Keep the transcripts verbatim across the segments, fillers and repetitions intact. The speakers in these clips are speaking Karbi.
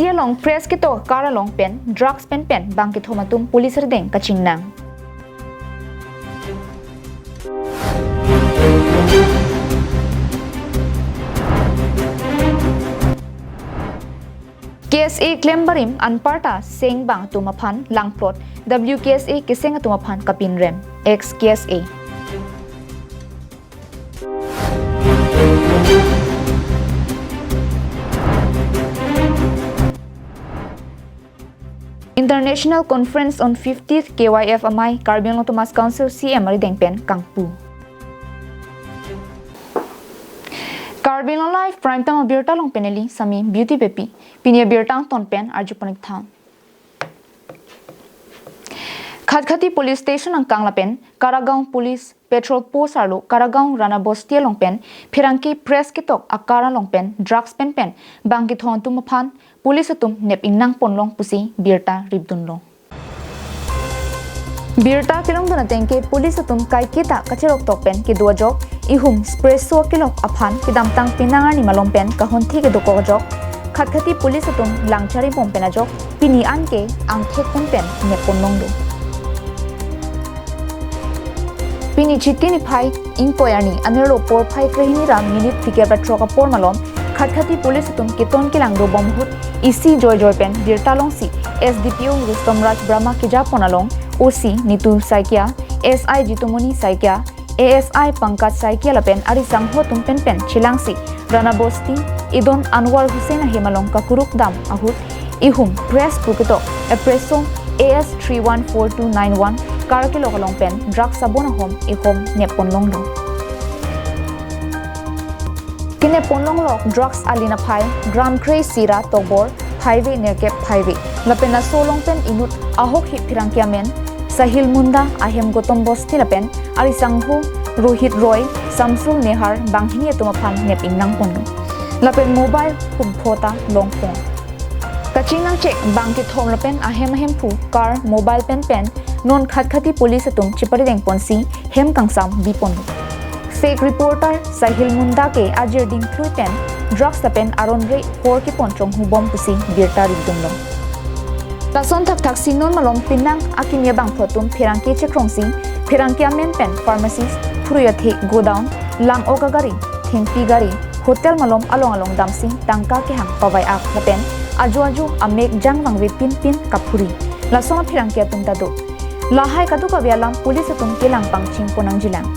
Along press ketok car along pen drugs pen pen bang kethom atum police arideng kachingnang. K S A klem barim anparta seng bang atum aphan langplot, W K S A keseng atum aphan kapinrem, ex K S A. International Conference on fiftieth K Y F amei Karbi Anglong Autonomous Council C M arideng pen kangpu. Karbi Anglong Live Prime Time abirta along pen neli Sami Beauty Beypi. Pini abirta angton pen arju pon-ik tha. Khatkhati Police Station angkang lapen Karagaon Police Patrol Post arlo Karagaon Rana Bosti along pen pherangke press ketok a-car along pen drugs pen pen bang kethom atum aphan police atum nep ingnang ponlong pusi birta ripdunlong. Birta kelongdun ateng ke police atum kaiketa kacheroktok pen kedo ajok ihum Espresso kelok aphan kedamtang penang arni malom pen kahonthi kedokok ajok Khatkhati police atum langchari bom pen ajok pini an ke angthek pen pen nep ponlonglo. Pini Chiti niphai ingkoi arni anerlo porphai krehini ra minute phlikep ra throk apor malom Khatkhati police atum keton kelang dobom ahut isi joijoi pen birta longsi S D P O Rustom Raj Brahma kejapon along O C Nitu Saikia, S I Jitumoni Saikia, A S I Pankaj Saikia lapen arisangho atum pen pen chelangsi Rana Bosti, Idon Anwar Hussain ahem along kakuruk dam ahut ihum press pu ketok Espresso A S three one four two nine one car kelok along pen drugs abon ahom ihom nep ponlonglo. Kenep ponlonglok drugs alin aphai gram kre-isi ra tokbor phaive nerkep phaive. Lapen laso along pen inut ahok hi pherangke amen Sahil Munda, ahem Gautam Bosti lapen arisangho Rohit Roy, Samsul Nehar, banghini atum aphan nep ingnang ponlo. Lapen mobile humpho ta longpon. Kachingnang chek bang kethom lapen ahem ahemphu car mobile pen pen non Khatkhati police atum cheparideng ponsi hem kangsam bi ponlo. Fake reporter Sahil Munda ke ajir dingthui pen drugs lapen aron re hor kepon chonghubom pusi birta ripdunlong. Lason thakthak si non malom penang akimi abangphu atum pherangke chekrongsi pherangke amen pen pharmacist, phurui athe godown, lang-ok agari, thengpi gari, hotel malom along along damsi tangka kehang pavai-ak lapen ajo ajo amek jang vangve pinpin kaphuri. Lason apherangke atum ta do. Lahai kadokave alam police atum kelang pangching ponnangjilang.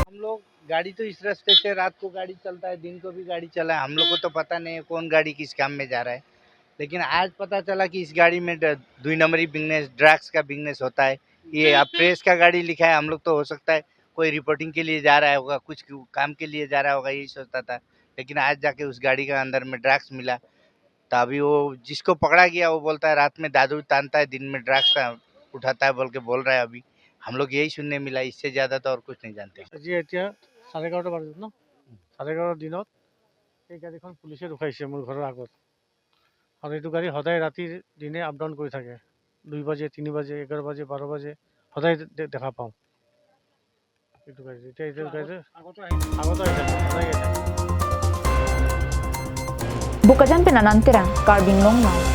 हम लोग गाड़ी तो इस रास्ते से रात को गाड़ी चलता है, दिन को भी गाड़ी चला है, हम लोग को तो पता नहीं है कौन गाड़ी किस काम में जा रहा है। लेकिन आज पता चला कि इस गाड़ी में ड- दुई नंबरी बिजनेस, ड्रग्स का बिजनेस होता है। ये अब प्रेस का गाड़ी लिखा है, हम लोग तो हो सकता है कोई रिपोर्टिंग के लिए जा रहा होगा, कुछ काम के लिए जा रहा होगा, यही सोचता था। लेकिन आज जाके उस गाड़ी का अंदर में ड्रग्स मिला। तो अभी वो जिसको पकड़ा गया, वो बोलता है रात में दारू तानता है, दिन में ड्रग्स ता- उठाता है बोल के बोल रहा है। अभी हम लोग यही सुनने मिला, इससे ज्यादा तो और कुछ नहीं जानते। আজি এতিয়া চাৰে এঘাৰটা বাজিল ন? চাৰে এঘাৰটা দিনত এই গাড়ীখন পুলিচে ৰখাইছে মোৰ ঘৰৰ আগত। আৰু এইটো গাড়ী সদায় ৰাতি দিনে আপ ডাউন কৰি থাকে। দুই বাজে, তিনি বাজে, এঘাৰ বাজে, বাৰ বাজে, সদায় দে- দেখা পাওঁ। এইটো গাড়ী, এতিয়া এইটো গাড়ী আগতে আহি থাকে, সদায় আহি থাকে। Bokajan pen Anand Terang, Karbi Anglong Live.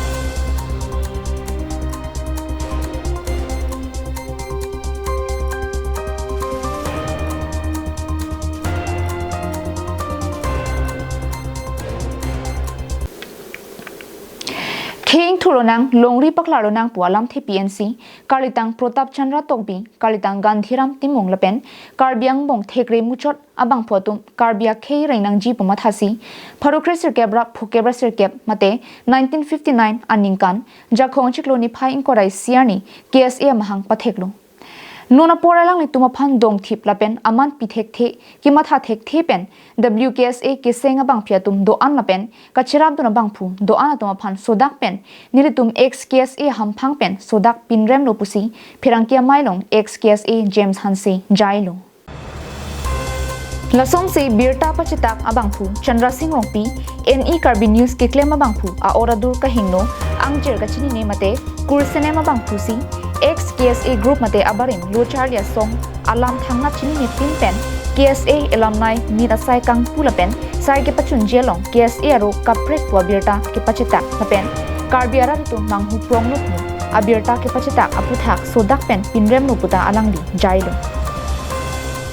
Kheng thulonang, longri paklarlonang pu alamthe pinsi, Karlitang Pratap Chandra Tokbi, Karlitang Gandhiram Timung lapen Karbi angbong thekre muchot abangphu atum Karbi akhei reng nangji pu mathasi, pharo kre sirkep ra phokep ra sirkep mate nineteen fifty-nine aningkan, Jakhong chiklo niphai ingkoi ra isi arni K S A amahang patheklo. Non apor alanglitum aphan dongthip lapen aman pithekthe, kimatha thekthe pen W K S A keseng abangpi atum do-an lapen kachirapdun abangphu do-an atum aphan sodak pen nelitum ex K S A hamphang pen sodak pinremlo pusi pherangke amei along ex K S A James Hanse jailo. Lasonsi birta pachitak abangphu Chandra Singh Rongpi, N E Karbi News keklem abangphu a-oradur kahingno, angchir kachinine mate kursenem abangphu si ex K S A group mate abarim lo charli asong alam thangnat chinine pin pen K S A alumni meet asai kangpu lapen sai kepachunji along K S A aro kaprek pu abirta kepachetak lapen Karbi arat atum manghu pronglo pu abirta kepachetak aputhak sodak pen pinremlo puta alangli jailo.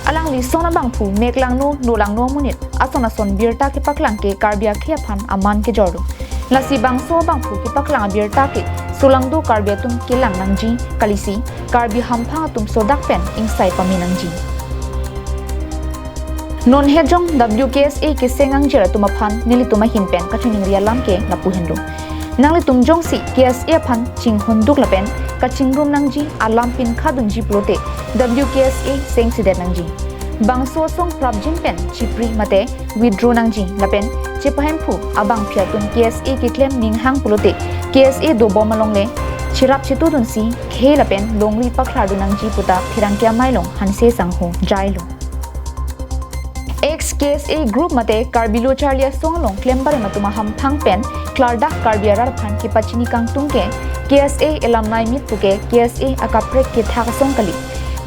Alangli son abangphu meklangno nolangno amonit ason ason birta kepaklang ke Karbi akhei aphan aman kejorlo. Lasi bangso abangphu kepaklang abirta ke solangdo Karbi atum kelang nangji kalisi Karbi hamphang atum sodak pen ingsai pame nangji. Non hejong W K S A keseng angjir atum aphan nelitum ahin pen kachiningri alam ke lapu henlo. Nanglitum jongsi K S A aphan chinghonduk lapen kachingrum nangji alam pinkha dunji pulote W K S A sengsedet nangji. Bangso asong prapjin pen chipri mate withdraw nangji lapen chepahemphu abangphi atum K S A keklem ninghang pulote K S A dobom alongle cherap chetudunsi khei lapen longri paklar dun nangji puta pherangke amei along hanse sangho jailo. Ex K S A group mate Karbi Lo Charli Asong along klem barim atum ahamphang pen klardak Karbi arat aphan kepachini kangtung ke K S A alumni meet puke K S A akaprek kethak asong kali.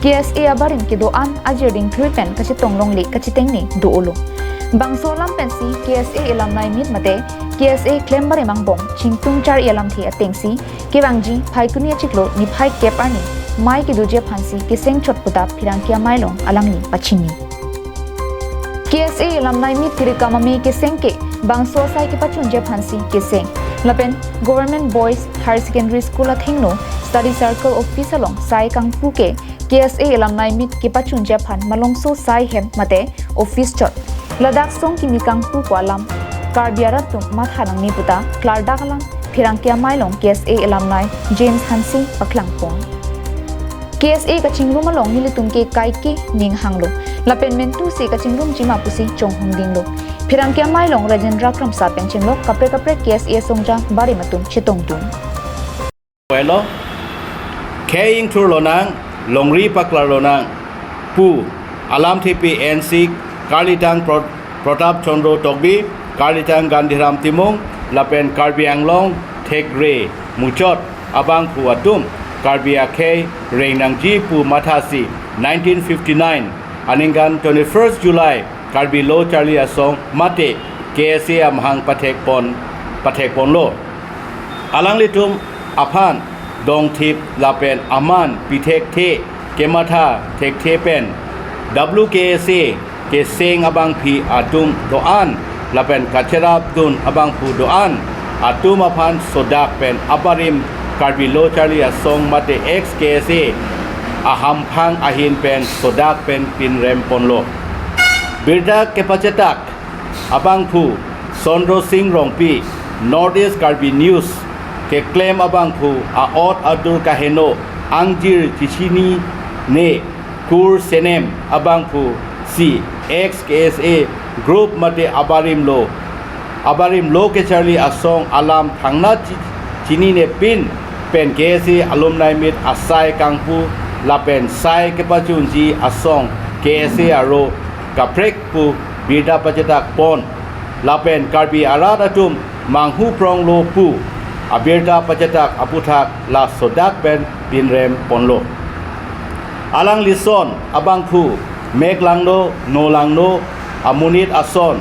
K S A abarim kedo-an ajir dingthui pen kachetong longle kachitengne do-olo. Bangso alam pensi K S A alumni meet mate K S A klem barim angbong chingtung char-i alamthe atengsi kevangji Phaikuni achiklo niphai kep arni mei kedoji aphansi keseng chot puta pherangke amei along alangli pachini. K S A alumni meet tirikam ame keseng ke bangso asai kepachunji aphansi keseng. Lapen Government Boys Higher Secondary School athengno Study Circle Office along sai kangpu ke K S A alumni meet kepachunji aphan malongso sai hem mate office chot. Ladak song kimi kangpu ko alam Karbi arat atum matha nangne puta klardak alam pherangke amei along K S A alumni James Hanse paklangpon. K S A kachingrum along nelitum ke kaike ninghanglo. Lapen mentu si kachingrumji ma pusi chonghong dinglo. Pherangke amei along Rajendra Kramsa pen chenglok kaprek kaprek K S A asongja barim atum chetongdun. Welo, khei ingthur lonang, longri paklar lonang pu alamthepi ensi karlitang Pro-, Pratap Chandra Tokbi, karlitang Gandhiram Timung, lapen Karbi Anglong thekre muchot abangphu atum Karbi akhei reng nangji pu mathasi nineteen fifty-nine aningkan twenty-first July Karbi Lo Charli Asong mate K S A amahang pathekpon, pathekponlo. Alanglitum aphan dongthip lapen aman pithekthe kematha thekthe pen W K S A keseng abangphi atum do-an lapen kacherapdun abangphu do-an atum aphan sodak pen abarim Karbi Lo Charli Asong mate ex K S A ahamphang ahin pen sodak pen pinremponlo. Birta kepachetak abangphu Chandra Sing Rongpi, North East Karbi News keklem abangphu a-ot adur kaheno angjir chichinine kur senem abangphu si ex K S A group mate abarim lo, abarim lo kecharli asong alam thangnat chi-, chininepin pen K S A alumni meet asai kangpu lapen sai kepachunji asong K S A aro kaprek pu birta pachetakpon lapen Karbi arat atum manghu pronglo pu abirta pachetak aputhak la sodak pen pinremponlo. Alanglison abangphu meklangno nolangno amonit ason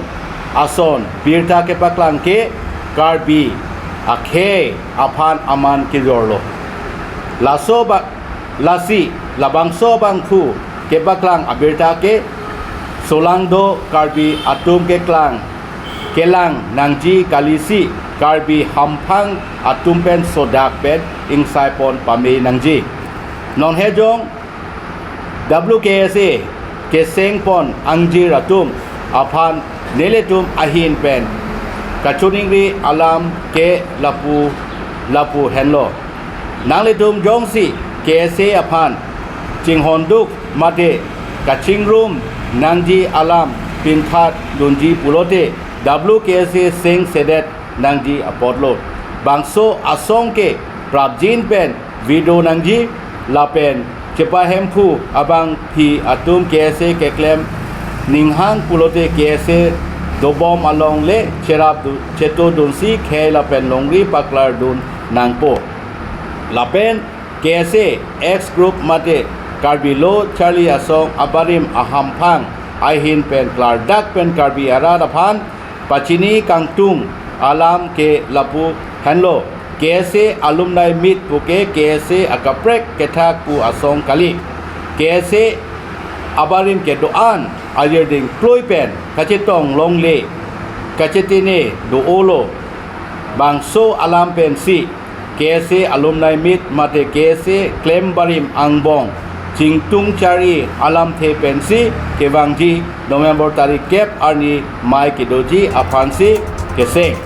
ason birta kepaklang ke Karbi akhei aphan aman kejorlo. Laso ba lasi labangso abangphu kepaklang abirta ke solangdo Karbi atum keklang kelang nangji kalisi Karbi hamphang atum pen sodak pen ingsaipon pame nangji. Non hejong W K S A kesengpon angjir atum aphan nelitum ahin pen kachiningri alam ke lapu lapu henlo. Nanglitum jongsi K S A aphan chinghonduk mate kachingrum nangji alam pinthat dunji pulote W K S A sengsedet nangji apotlo. Bangso asong ke prapjin pen withdraw nangji lapen chepahemphu abangphi atum K S A keklem ninghang pulote K S A dobom alongle cherap du-, chetudunsi khei lapen longri paklar dun nangpo. Lapen K S A ex group mate Karbi Lo Charli Asong abarim ahamphang ahin pen klardak pen Karbi arat aphan pachini kangtung alam ke lapu henlo. K S A alumni meet puke K S A akaprek kethak pu asong kali. K S A abarim kedo-an ajirding kloi pen kachetong longle, kachetene do-olo. Bangso alam pensi K S A alumni meet mate K S A klem barim angbong chingtung chari alamthe pensi kevangji November tarik kep arni mei kedoji aphansi keseng.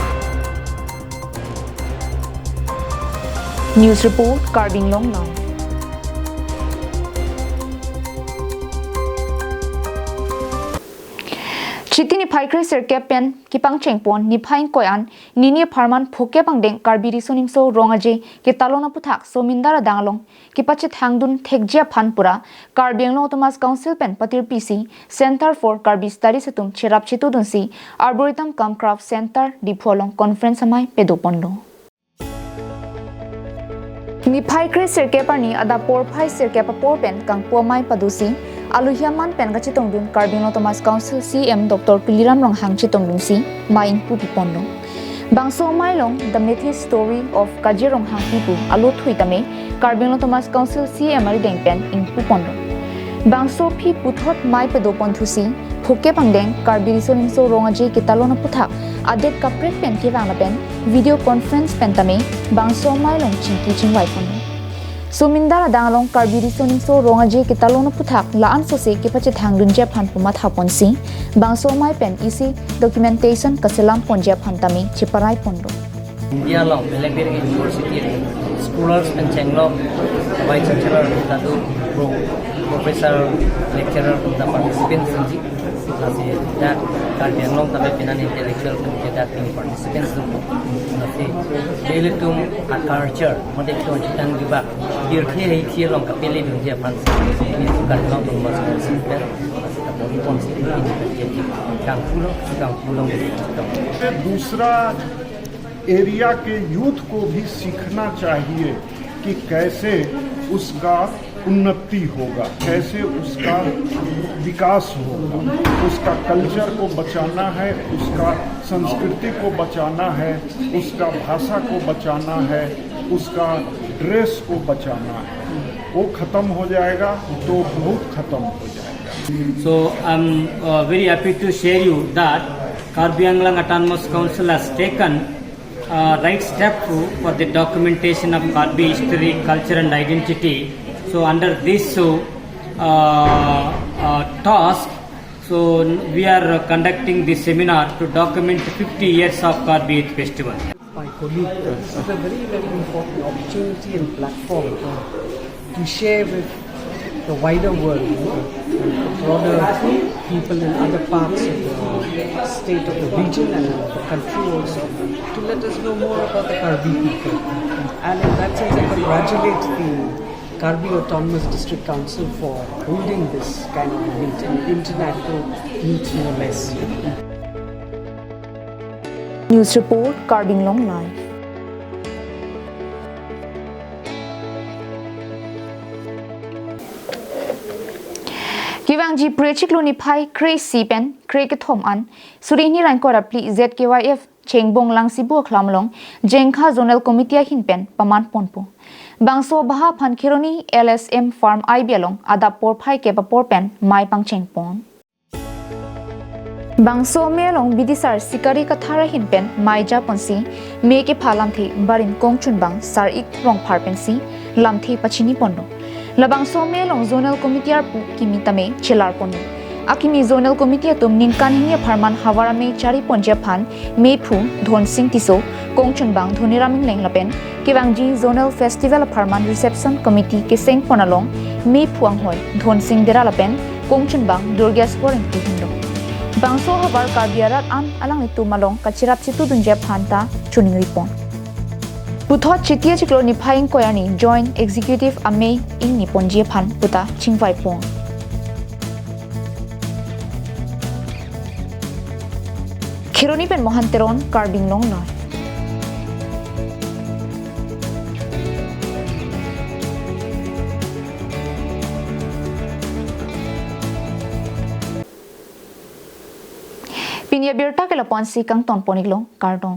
News report, Karbi Anglong Live. Chiti niphai kre sirkep pen kepangchengpon niphai ingkoi an nini apharman Phokep angdeng Karbi Riso Nimso Rong Aje ketalon aputhak Somindar adang along kepachethangdun thekji aphan pura Karbi Anglong Autonomous Council pen patirpisi Centre for Karbi Studies atum cherap chetudunsi Arboretum cum Craft Centre Diphu along conference amei padoponlo. Niphai kre sirkep arni adap porphai sirkep apor pen kangpu amei padosi alohi aman pen kachetongdun Karbi Anglong Autonomous Council C E M Doctor Tuliram Ronghang chetongdunsi mei ingpu piponlo. Bangso amei along The Mythic Story of Kaje Ronghangpi pu alothui tame Karbi Anglong Autonomous Council C E M arideng pen ingpuponlo. Bangso aphi puthot mei padoponthusi Phokep angdeng Karbi Riso Nimso Rong Aje ketalon aputhak adet kaprek pen kevang lapen video conference pen tame bangso amei along chingki chingvaiponlo. Somindar adang along Karbi Riso Nimso Rong Aje ketalon aputhak la-an sose kepachethangdunji aphan pu mathaponsi bangso amei pen isi documentation kaselamponji aphan tame cheparaiponlo. India along belek belek university, scholars pen chenglok, vice chancellor, tadu pro-, professor, lecturer, ta participants nangji. Lasi dak Karbi Anglong tame pinan intellectual community dak participants do. Lasi ilitum a-culture, mate ilitum chetong jubak, pirthe haithi along kapeledunji aphan, ilitum Karbi Anglong Autonomous Council pen, lasi kaponponsi, kangpulo, kangpulo, kangpulo. दूसरा एरिया के यूथ को भी सीखना चाहिए कि कैसे उसका उन्नति होगा, कैसे उसका विकास होगा। उसका कल्चर को बचाना है, उसका संस्कृति को बचाना है, उसका भाषा को बचाना है, उसका ड्रेस को बचाना है। वो खत्म हो जाएगा तो बहुत खत्म हो जाएगा। So I'm uh, very happy to share you that Karbi Anglong Autonomous Council has taken uh, right step to, for the documentation of Karbi history, culture and identity. So under this so, uh, uh, task, so we are conducting this seminar to document fifty years of Karbi Youth Festival. My colleague, this is a very, very important opportunity and platform to share with the wider world, you know, broader people in other parts of the state, of the region and of the country also, to let us know more about the Karbi people. And in that sense, I congratulate the Karbi Autonomous District Council for holding this kind of meeting, international meet no less. News report, Karbi Anglong Live. Kevangji phre chiklo niphai kre-isi pen kre-kethom an suri hini ra ingkoi ra phli Z K Y F Chengbong Langsibu Akhlam along Jengkha Zonal Committee ahin pen pamanponpo. Bangso abaha aphan Kheroni L S M Farm I B along adap porphai kep apor pen mei pangchengpon. Bangso amei along bidisar Sikari Kathar ahin pen mei japonsi mei kepha lamthe barim kongchunbang Sar-ik Rongphar pensi lamthe pachiniponlo. Labangso amei along Zonal Committee arpu kimi tame chelarponlo. Akimi Zonal Committee atum ningkan hini apharman havar amei chariponji aphan meiphu Dhonsing Tisso, kongchunbang Dhoniram Ingleng lapen kevangji Zonal Festival apharman Reception Committee kesengpon along meiphu anghoi Dhonsing Dera lapen kongchunbang Durgeswar Ingti henlo. Bangso havar Karbi arat an alanglitum along kacherap chetudunji aphan ta choningripon. Puthot Chiti achiklo niphai ingkoi arni Joint Executive amei ingniponji aphan puta chingvaipon. Kheroni pen Mohan Teron, Karbi Anglong Live. P Pini abirta ke lapu-ansi kangton pon-iklo, kardom.